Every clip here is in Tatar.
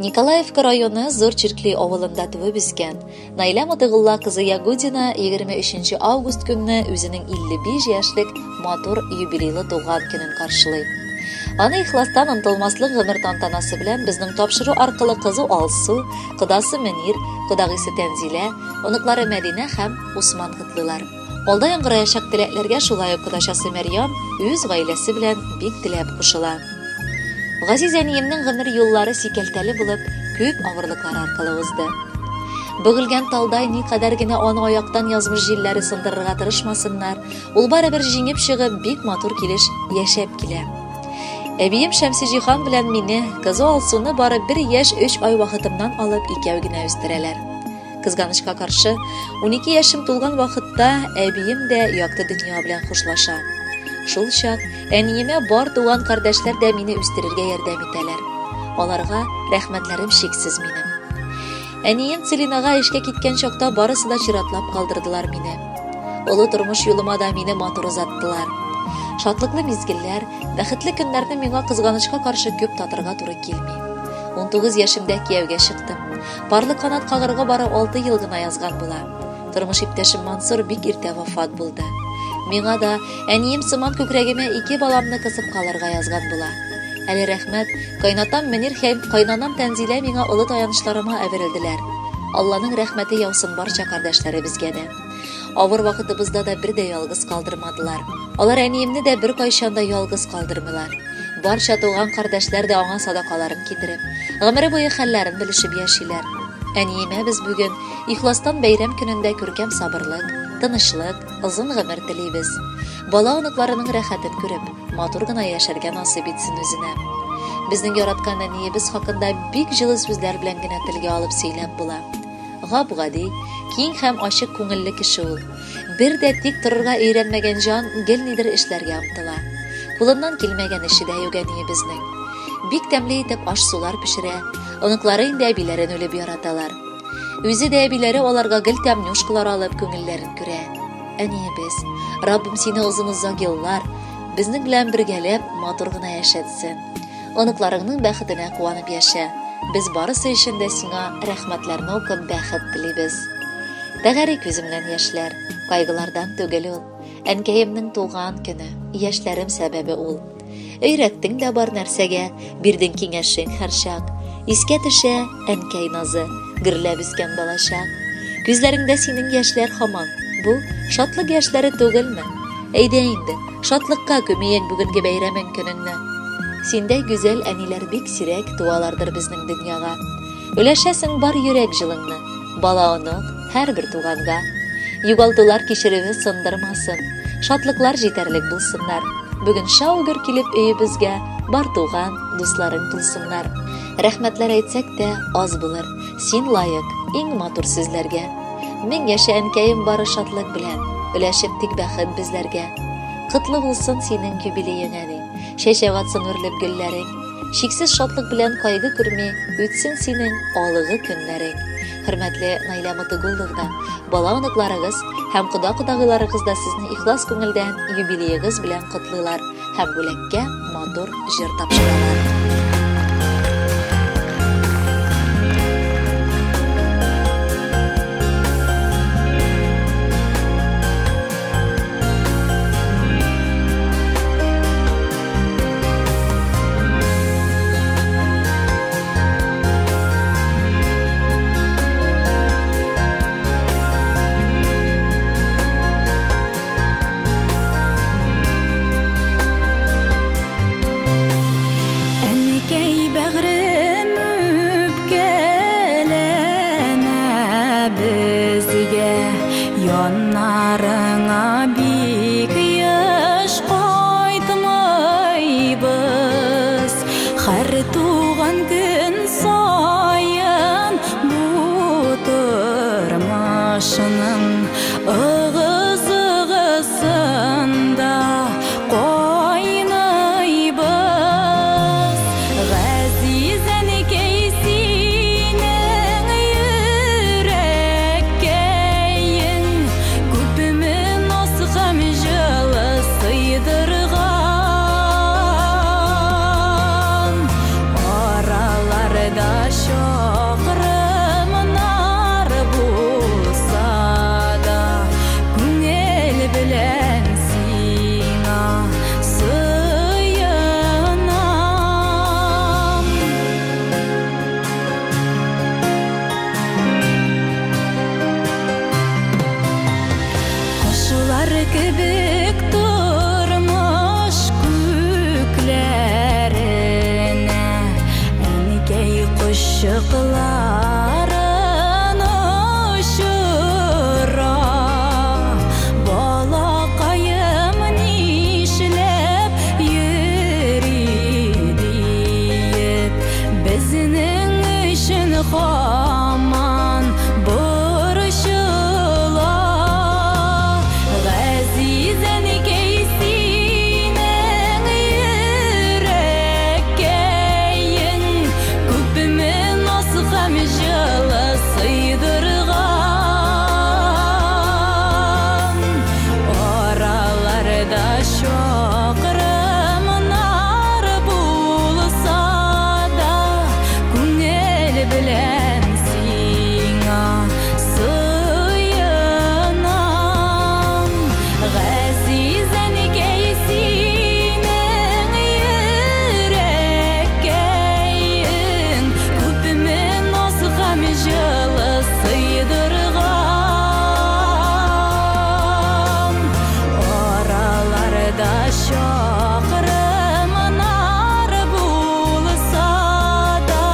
Николаевка районы Зур Чиркли авылында туып үскән Наилә Мотыгулла кызы Ягудина 23 август көнне үзенең 55 яшьлек матур юбилейлы туган көнен каршылый. Аны ихластан онытылмаслык гомер тантанасы белән безнең тапшыру аркылы кызы Алсу, кодасы Мөнир, кодагыйсы Тәнзилә, оныклары Мәдинә һәм Усман котлыйлар. Алда яңгыраячак теләкләргә шулай ук кодачасы Мәрьям үз гаиләсе белән бик теләп кушыла. Газиз әниемнең гомер юллары сикәлтәле булып, күп авырлыклар аркылы узды. Бөгелгән талдай никадәр генә аны аяктан язмыш җилләре сындырырга тырышмасыннар, ул барыбер җиңеп чыгып, бик матур килеш яшәп килә. Әбием Шәмсиҗиһан белән мине, кызы Алсуны бары бер яшь өч ай вакытымнан алып икәү генә үстерәләр. Кызганычка каршы, 12 яшем тулган вакытта әбием дә якты дөнья белән хушлаша. Шул чак әниемә бар туган кардәшләр дә мине үстерергә ярдәм итәләр. Аларга рәхмәтләрем чиксез минем. Әнием Целинага эшкә киткән чакта барысы да чиратлап калдырдылар мине. Олы тормыш юлыма да мине матур озаттылар. Шатлыклы мизгелләр, бәхетле көннәрне миңа кызганычка каршы күп татырга туры килми. 19 яшемдә кияүгә чыктым. Парлы канат кагырга бары 6 ел гына язган була. Тормыш иптәшем Мансур бик иртә вафат булды. Миңа да әнием сыман күкрәгемә ике баламны кысып калырга язган була. Әле рәхмәт, кайнатам Мөнир һәм кайнанам Тәнзилә миңа олы таянычларыма әверелделәр. Алланың рәхмәте яусын барча кардәшләребезгә дә. Авыр вакытыбызда да бер дә ялгыз калдырмадылар. Алар әниемне дә беркайчан да ялгыз калдырмыйлар. Барча туган кардәшләр дә аңа садакаларын китереп, гомере буе хәлләрен белешеп яшиләр. Әниемә без бүген ихластан бәйрәм көнендә күркәм сабырлык, тынычлык, озын гомер телибез. Бала оныкларының рәхәтен күреп, матур гына яшәргә насыйп итсен үзенә. Безнең яраткан әниебез хакында бик җылы сүзләр белән генә телгә алып сөйләп була. Гап-гади, киң һәм ачык күңелле кеше ул. Бер дә тик торырга өйрәнмәгән җан гел нидер эшләргә омтыла. Кулыннан килмәгән эше дә юк әниебезнең. Бик тәмле итеп аш-сулар пешерә, оныклары инде әбиләрен үлеп яраталар. Үзе дә әбиләре аларга гел тәмнюшкалар алып күңелләрен күрә. Әниебез, Раббым сине озын-озак еллар безнең белән бергәләп матур гына яшәтсен. Оныкларыңның бәхетенә куанып яшә. Без барысы өчен дә сиңа рәхмәтләрне укып бәхет телибез. Тәгәри күземнән яшьләр, кайгылардан түгел ул. Әнкәемнең туган көне, яшьләрем сәбәбе ул. Өйрәттең дә бар нәрсәгә, бирдең киңәшең һәрчак. Искә төшә әнкәй назы, гөрләп үскән балачак. Күзләреңдә синең яшьләр һаман. Бу шатлык яшьләре түгелме? Әйдә инде, шатлыкка күмиек бүгенге бәйрәмең көнеңне. Синдәй гүзәл әниләр бик сирәк туалардыр безнең дөньяга. Өләшәсең бар йөрәк җылыңны, бала-онык, һәрбер туганга. Югалтулар кичерүе сындырмасын, шатлыклар җитәрлек булсыннар. Бүген шау-гөр килеп өебезгә бар туган, дусларың тулсыннар. Рәхмәтләр әйтсәк тә аз булыр, син лаек иң матур сүзләргә. Мең яшә әнкәем бары шатлык белән, өләшеп тик бәхет безләргә. Котлы булсын синең юбилеең, әни, чәчәк атсын үрлеп гөлләрең. Чиксез шатлык белән кайгы күрми үтсен синең алыгы көннәрең. Хөрмәтле Наилә Мотыгулловна, бала оныкларыгыз һәм кода-кодагыйларыгыз да сезне ихлас күңелдән юбилеегыз белән котлыйлар һәм бүләккә матур җыр тапшыралар. һаман борчыла. Газиз әнкәй, синең йөрәккәең күпме наз һәм җылы сыйдырган. Араларда чакрымнар булса да, күңел белән сиңа сыенам. Газиз әнкәй, синең йөрәккәең күпме наз һәм җылы сыйдырган. Араларда чакрымнар булса да,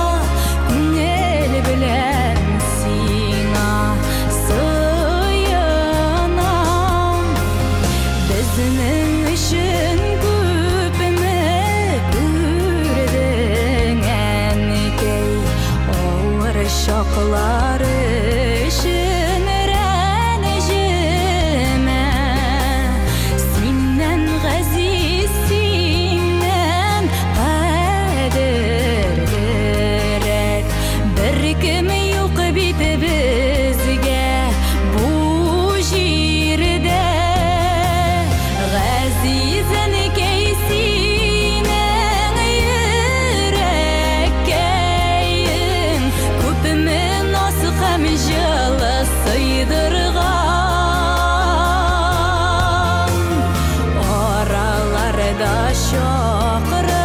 күңел белән сиңа сыенам. Безнең өчен күпме күрдең, әнкәй, авыр чаклар өчен рәнҗемә. Синнән газиз, синнән кадерлерәк беркем юк бит безгә бу җирдә. Газиз әнкәй, синең йөрәккәең күпме наз һәм җылы сыйдырган. Араларда чакрымнар